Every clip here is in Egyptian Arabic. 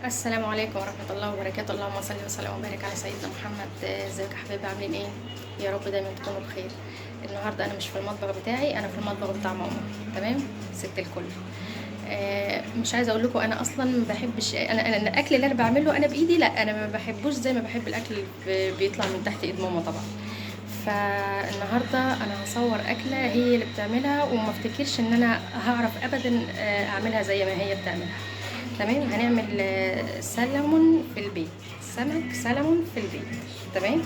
السلام عليكم ورحمة الله وبركاته. اللهم صل وسلم وبارك على سيدنا محمد. ازيك يا حبايبي، عاملين ايه؟ يا رب دايما تكونوا بخير. النهارده انا مش في المطبخ بتاعي، انا في المطبخ بتاع ماما، تمام، ست الكل. مش عايزه اقول لكم انا اصلا ما بحبش انا الاكل اللي انا بعمله انا بايدي، لا انا ما بحبوش زي ما بحب الاكل اللي بيطلع من تحت ايد ماما طبعا. فالنهارده انا هصور اكله هي اللي بتعملها، وما افتكرش ان انا هعرف ابدا اعملها زي ما هي بتعملها. تمام، هنعمل سلمون في البيت، سمك سلمون في البيت. تمام،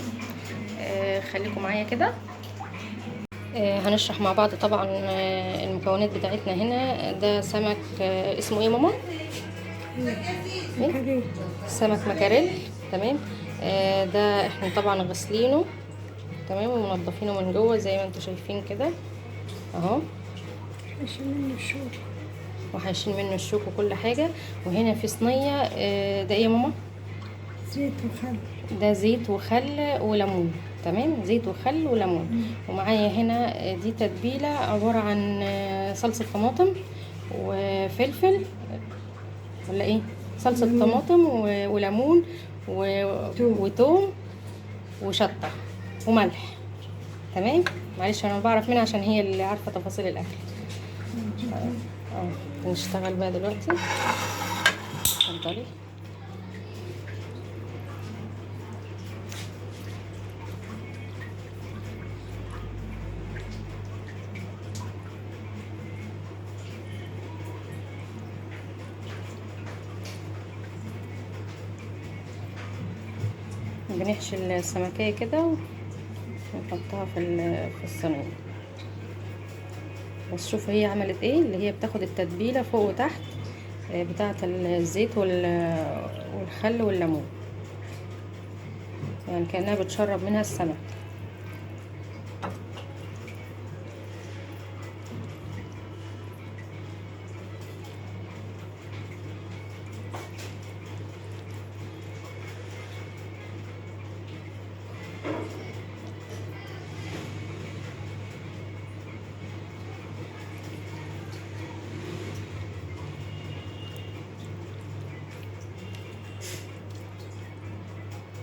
خليكم معايا كده. هنشرح مع بعض طبعا المكونات بتاعتنا. هنا ده سمك، اسمه ايه ماما؟ مكاريل. سمك مكاريل. تمام، ده احنا طبعا غسلينه تمام ومنضفينه من جوه زي ما انتم شايفين كده اهو، حاشين منه الشوك وحاشين منه الشوك وكل حاجة. وهنا في صينية، ده ايه يا ماما؟ زيت وخل. ده زيت وخل وليمون. تمام، زيت وخل وليمون. ومعايا هنا دي تتبيله عبارة عن صلصه طماطم وفلفل، ولا ايه؟ صلصه ليمون. طماطم وليمون وتوم وشطه وملح. تمام، معلش انا بعرف منها عشان هي اللي عارفه تفاصيل الاكل. نشتغل بقى دلوقتي. اتفضلي. بنحشي السمكية كده ونحطها في الصينية. بس شوفوا هي عملت ايه، اللي هي بتاخد التتبيلة فوق وتحت بتاعة الزيت والخل والليمون، يعني كأنها بتشرب منها السمك.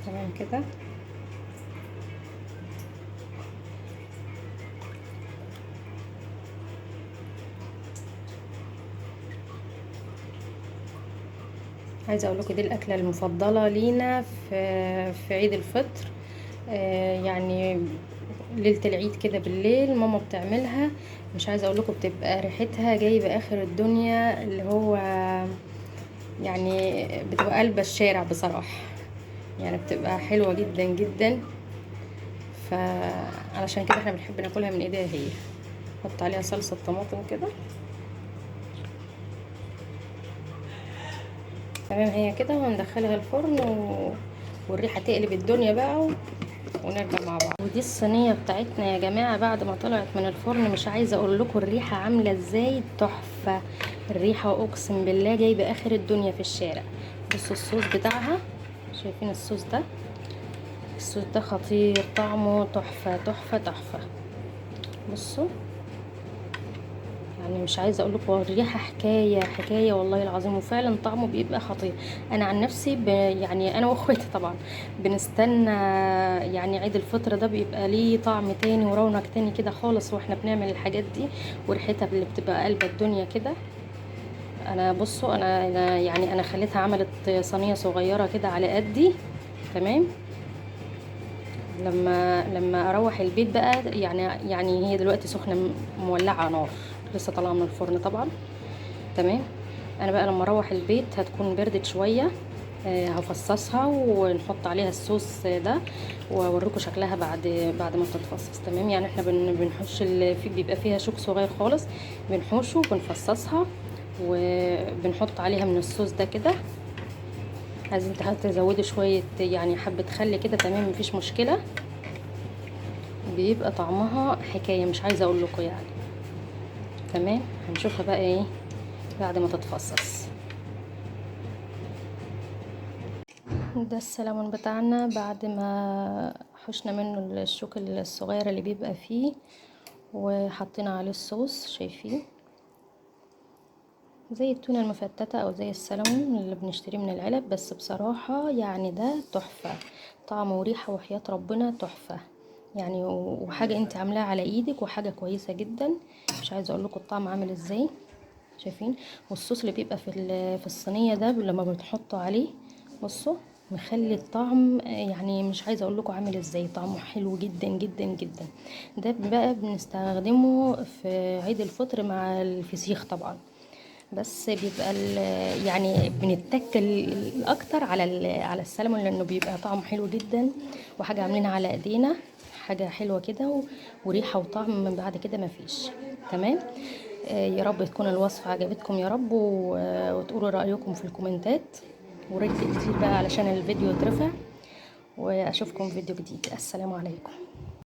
تمام كده. عايزه اقول لكم دي الاكلة المفضلة لينا في عيد الفطر، يعني ليلة العيد كده بالليل ماما بتعملها. مش عايزه اقول لكم بتبقى ريحتها جايبه اخر الدنيا، اللي هو يعني بتبقى قلب الشارع بصراحة، يعني بتبقى حلوة جدا جدا. فعلشان كده احنا بنحب ناكلها من ايديها هي. نحط عليها صلصه طماطم كده. تمام، هي كده، وندخلها الفرن والريحه تقلب الدنيا بقى، ونرجع مع بعض. ودي الصينية بتاعتنا يا جماعة بعد ما طلعت من الفرن. مش عايزه اقول لكم الريحة عامله ازاي، تحفة الريحة، اقسم بالله جايبه اخر الدنيا في الشارع. بصوا الصوص بتاعها، شايفين الصوص ده؟ الصوص ده خطير، طعمه تحفة تحفة تحفة. بصوا يعني مش عايزه اقول لكم الريحة حكاية حكاية والله العظيم، وفعلا طعمه بيبقى خطير. انا عن نفسي يعني انا واخواتي طبعا بنستنى يعني عيد الفطر ده، بيبقى ليه طعم تاني ورونق تاني كده خالص واحنا بنعمل الحاجات دي، وريحتها اللي بتبقى قلب الدنيا كده. انا بصوا انا يعني انا خليتها عملت صينية صغيرة كده على قدي. تمام، لما اروح البيت بقى، يعني هي دلوقتي سخنة مولعه نار، لسه طالعه من الفرن طبعا. تمام، انا بقى لما اروح البيت هتكون بردت شوية، هفصصها ونحط عليها الصوص ده واوريكم شكلها بعد ما بتتفصص. تمام، يعني احنا بنحوش بيبقى فيها شوك صغير خالص، بنحوشه وبنفصصها وبنحط عليها من الصوص ده كده. عايزين تزودوا شوية يعني حبه خل كده، تمام، مفيش مشكلة، بيبقى طعمها حكاية مش عايزه اقول لكم يعني. تمام، هنشوفها بقى ايه بعد ما تتفصص. ده السلمون بتاعنا بعد ما حشنا منه الشوك الصغير اللي بيبقى فيه، وحطينا عليه الصوص، شايفين؟ زي التونة المفتتة او زي السلمون اللي بنشتريه من العلب، بس بصراحة يعني ده تحفة، طعم وريحة وحياة ربنا تحفة يعني، وحاجة انت عاملاها على ايدك وحاجة كويسة جدا. مش عايزة اقول لكم الطعم عامل ازاي، شايفين؟ والصوص اللي بيبقى في الصينية ده لما بنحطه عليه، بصوا مخلي الطعم يعني مش عايزه اقول لكم عامل ازاي، طعمه حلو جدا جدا جدا. ده بقى بنستخدمه في عيد الفطر مع الفسيخ طبعا، بس بيبقى يعني بنتكل الاكتر على السلمون لانه بيبقى طعمه حلو جدا، وحاجه عاملينها على ايدينا، حاجة حلوة كده وريحه وطعم من بعد كده مفيش. تمام. يا رب تكون الوصفة عجبتكم يا رب، وتقولوا رايكم في الكومنتات، ورد كتير بقى علشان الفيديو يترفع، واشوفكم في فيديو جديد. السلام عليكم.